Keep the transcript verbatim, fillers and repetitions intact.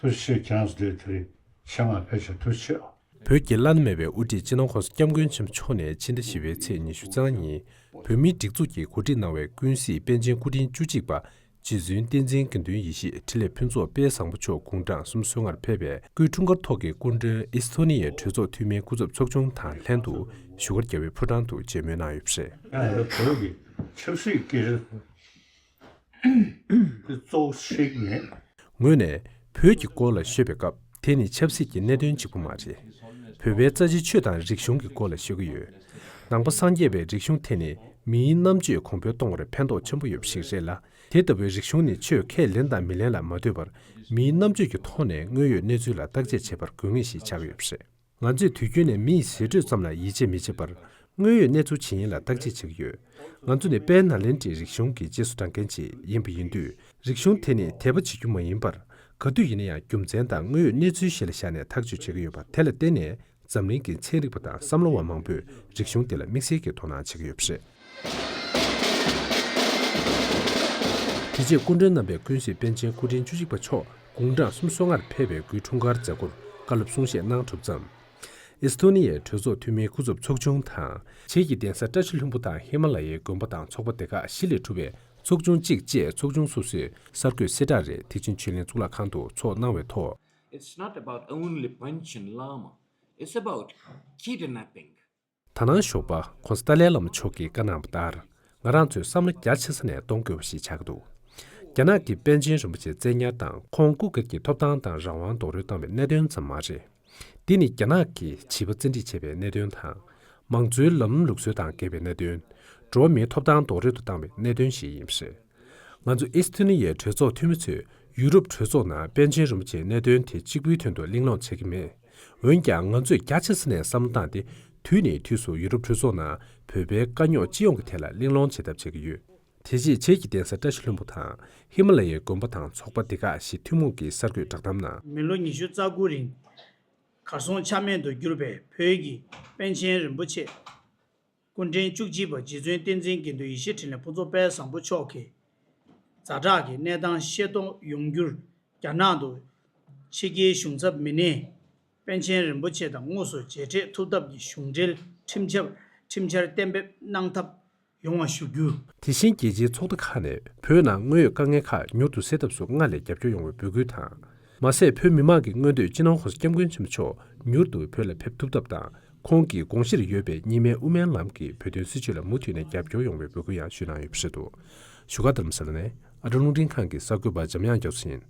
ཐུགས་རྗེ་ཆེ། ཁྱེད་རང་ཚོ་དེ་དེ་རིང་ཆེད་མངགས་ཕེབས་ཤག་ཐུགས་རྗེ་ཆེ། བོད་ཀྱི་བླ་ན་མེད་པའི་དབུ་ཁྲིད་སྤྱི་ནོར་༸གོང་ས་༸སྐྱབས་མགོན་ཆེན་པོ་མཆོག་ནས་ཕྱི་ཟླ་བཞི་པའི་ཚེས་ཉི་ཤུ་རྩ་ལྔ་ཉིན་བོད་མིའི་སྒྲིག་འཛུགས་ཀྱིས་གོ་སྒྲིག་གནང་བའི་ཀུན་གཟིགས་པཎ་ཆེན་སྐུ་ཕྲེང་བཅུ་གཅིག་པ་རྗེ་བཙུན་བསྟན་འཛིན་དགེ་འདུན་ཡེ་ཤེས་འཕྲིན་ལས་ཕུན་ཚོགས་དཔལ་བཟང་པོ་མཆོག་དགུང་གྲངས་སུམ་ཅུ་སོ་ལྔར་ཕེབས་པའི་སྐུའི་འཁྲུངས་སྐར་ཐོག་གི་སྐུ་མགྲོན་ཨི་སི་ཐོ་ནི་ཡའི་གྲོས་ཚོགས་འཐུས་མིའི་སྐུ་ཚབ་ཚོགས་ཆུང་དང་ལྷན་དུ་བཞུགས་སྒར་རྒྱལ་བའི་ཕོ་བྲང་དུ་མཇལ་མོལ་གནང་ཡོད་པ་རེད། ཡང་ན་བོད་ཀྱི་ཆབ་སྲིད་སྐད་ཆ་དེ་གཙོ་བོ་བཤད་ཀྱི་མེད། ངོས་ནས་བོད་ཀྱི་སྐོར་ལ་ཤོད་པའི་སྐབས་དེ་ནི་ཆབ་སྲིད་ཀྱི་གནད་དོན་གཅིག་པུ་མ་རེད། བོད་པའི་རྩ་ཆེའི་ཆོས་དང་རིག་གཞུང་གི་སྐོར་ལ་ཤོད་ཀྱི་ཡོད། ནང་པ་སངས་རྒྱས་པའི་རིག་གཞུང་དེ་ནི་མིའི་རྣམ་དཔྱོད་གོང་འཕེལ་གཏོང་བར་ཕན་ཐོགས་ཆེན་པོ་ཡོད་པ་ཞིག་རེད་ལ། དེ་ལྟ་བུའི་རིག་གཞུང་ནི་ཆོས་ཁས་ལེན་དང་མི་ལེན་ལ་མ་ལྟོས་པར་མིའི་རྣམ་དཔྱོད་ཀྱི་ཐོག་ནས་དངོས་ཡོད་གནས་ཚུལ་ལ་བརྟག་དཔྱད་བྱེད་པར་དགོས་ངེས་ཤིག་ཆགས་ཀྱི་ཡོད་པ་རེད། ང་ཚོས་དུས་རྒྱུན་ནས་མི་ཡི་ཟས་བྲོས་ཙམ་ལ་ཡིད་ཆེས་མི་བྱེད་པར་དངོས་ཡོད་གནས་ཚུལ་ཇི་ཡིན་ལ་བརྟག་དཔྱད་བྱེད་ཀྱི་ཡོད། ང་ཚོ་ནི་དཔལ་ནཱ་ལེནྡྲའི་རིག་གཞུང་གི་རྗེས་སུ་འབྲང་མཁན་ཅིག་ཡིན་པ་ཡིན་དུས་རིག་གཞུང་དེ་ནི་དད་པ་བྱེད་རྒྱུ་མ་ཡིན་པར་ག་དུས་ཡིན་ན་ཡང་རྒྱུ་མཚན་དང་དངོས་ཡོད་གནས་ཚུལ་གཞི་ལ་བཞག་ནས་ཐག་གཅོད་བྱེད་ཀྱི་ཡོད་པ་དེ་ལ་བརྟེན་ནས་འཛམ་གླིང་གི་ཚན་རིག་པ་དང་བསམ་བློ་བ་མང་པོས་རིག་གཞུང་དེ་ལ་དམིགས་བསལ་གྱི་དོ་སྣང་བྱེད་ཀྱི་ཡོད་པ་རེད། དེ་རྗེས་སྐུ་མགྲོན་རྣམ་པས་ཀུན་གཟིགས་པཎ་ཆེན་སྐུ་ཕྲེང་བཅུ་གཅིག་པ་མཆོག་དགུང་གྲངས་སུམ་ཅུ་སོ་ལྔར་ཕེབས་པའི་སྐུའི་འཁྲུངས་སྐར་མཛད་སྒོར་བཀའ་སློབ་གསུང་བཤད་གནང་གྲུབ་མཚམས། ཨེ་སི་ཐོ་ནི་ཡའི་གྲོས་ཚོགས་འཐུས་མིའི་སྐུ་ཚབ་ཚོགས་ཆུང་དང་། བྱེས་ཀྱི་གདན་ས་བཀྲ་ཤིས་ལྷུན་པོ་དང་ཧི་མ་ལ་ཡའི་དགོན་པ་དང་ཚོགས་པ་སྡེ་ཁག་བཞི་ལས་གྲུབ་པའི་ཚོགས་ཆུང་གཅིག་བཅས་ཚོགས་ཆུང་སོ་སོས་གསར་འགོད་གསལ་བསྒྲགས་རེ་ཐེག་ཆེན་ཆོས་གླིང་གཙུག་ལག་ཁང་དུ་ཚོགས་གནང་བའི་ཐོག It's not about only Panchen Lama. It's about kidnapping. ད་ནང་ཞོགས་པ་༸གོང་ས་ཏཱ་ལའི་བླ་མ་མཆོག་གིས་བཀའ་གནང་བ་ལྟར། ང་རང་ཚོས་བསམ་བློ་རྒྱ་ཆེ་ས་ནས་གཏོང་དགོས་པ་ཞིག་ཆགས་ཀྱི་འདུག་རྒྱ་ནག་གིས་པཎ་ཆེན་རིན་པོ་ཆེ་བཙན་ཉར་དང་ཁོང་སྐུ་སྒེར་གྱི་ཐོབ་ཐང་དང་རང་དབང་རྡོག་རོལ་བཏང་བའི་གནད་དོན་ཙམ་མ་རེད། འདི་ནི་རྒྱ་ནག་གིས་བྱིས་པ་བཙན་ཁྲིད་བྱས་པའི་གནད་དོན་དང་། མང་གཙོའི་ལམ་ལུགས་སྲོལ་དང་འགལ་བའི་གནད་དོན། འགྲོ་བ་མིའི་ཐོབ་ཐང་རྡོག་རོལ་དུ་བཏང་བའི་གནད་དོན་ཞིག་ཡིན་པ་རེད། ང་ཚོ་ཨེ་སི་ཐི་ནི་ཡའི་གྲོས་ཚོགས་འཐུས་མི་ཚོས་ཡུ་རོབ་གྲོས་ཚོགས་ནང་པཎ་ཆེན་རིན་པོ་ཆེའི་གནད་དོན་དེ་གཅིག་པུའི་དོན་དུ་གླེང་སློང་བྱེད་ཀྱི་མེད། འོན་ཀྱང་ང་ཚོས་རྒྱ་ཆེ་ས་ནས་བསམ་བློ་བཏང་སྟེ་དུས་ནས་དུས་སུ་ཡུ་རོབ་གྲོས་ཚོགས་ནང་བོད་པའི་དཀའ་རྙོག་སྤྱི་ཡོངས་ཀྱི་ཐད་ལ་གླེང་སློང་བྱེད་ཐབས་བྱེད་ཀྱི་ཡོད། དེ་རྗེས་བྱེས་ཀྱི་གདན་ས་བཀྲ་ཤིས་ལྷུན་པོ་དང་ཧི་མ་ལ་ཡའི་དགོན་པ་དང་ཚོགས་པ་སྡེ་ཁག་བཞི་ཐུན་མོང་གི་གསར་འགོད་བསྒྲགས་གཏམ་ནང་། མི་ལོ་ཉི་ཤུ་རྩ་དགུ་རིང་གར་སོང་ཆ་མེད་དུ་གྱུར་པའི་བོད་ཀྱི་པཎ་ཆེན་རིན་པོ་ཆེ་སྐུ་ཕྲེང་བཅུ་གཅིག་པ་རྗེ་བཙུན་བསྟན་འཛིན་དགེ་འདུན་ཡེ་ཤེས་འཕྲིན་ལས་ཕུན་ཚོགས་དཔལ་བཟང་པོ་མཆོག་གི་ཛ་དྲག་གི་གནས་སྟངས་ཤེས་རྟོགས་ཡོང་རྒྱུར་རྒྱ་ནག་ཏུ་ཕྱི་རྒྱལ་གཞུང་ཚབ་མི་སྣས་པཎ་ཆེན་རིན་པོ་ཆེ་དང་དངོས་སུ་མཇལ་འཕྲད་ཐུབ་ཐབས་ཀྱི་གཞུང་འབྲེལ་ཁྲིམས་འཆར་ཁྲིམས་འཆར་གཏན་འབེབས་གནང་ཐབས་ཡོང་བ་ཞུ་རྒྱུ། དེ་བཞིན་རྒྱལ་སྤྱིའི་ཚོགས་སྡེ་ཁག་ནས་བོད་ནང་དངོས་ཡོད་དཀའ་ངལ་ཁག་མྱུར་དུ་སེལ་ཐབས་སུ་སྔར་ལས་རྒྱབ་སྐྱོར་ཡོང་བའི་འབོད་སྐུལ་དང་། མ་ཟད་བོད་མི་མང་གི་མངོན་འདོད་སྤྱི་ནོར་༸གོང་ས་༸སྐྱབས་མགོན་ཆེན་པོ་མཆོག་མྱུར་དུ་བོད་ལ་ཕེབས་ཐུབ་ཐབས་དང་། ཁོང་གི་དགོངས་གཞིར་ཡོད་པའི་གཉིས་སྨན་དབུ་མའི་ལམ་གྱི་བོད་དོན་སྲིད་བྱུས་ལ་མུ་མཐུད་ནས་རྒྱབ་སྐྱོར་ཡོང་བའི་འབོད་སྐུལ་ཡང་ཞུས་གནང་ཡོད་པ་རེད་འདུག་བཞུགས་སྒར་རྡ་རམ་ས་ལ་ནས་ཨ་ཀྲུག་རླུང་འཕྲིན་ཁང་གི་གསར་འགོད་པ་འཇམ་དབྱངས་རྒྱ་མཚོ་ཡིན།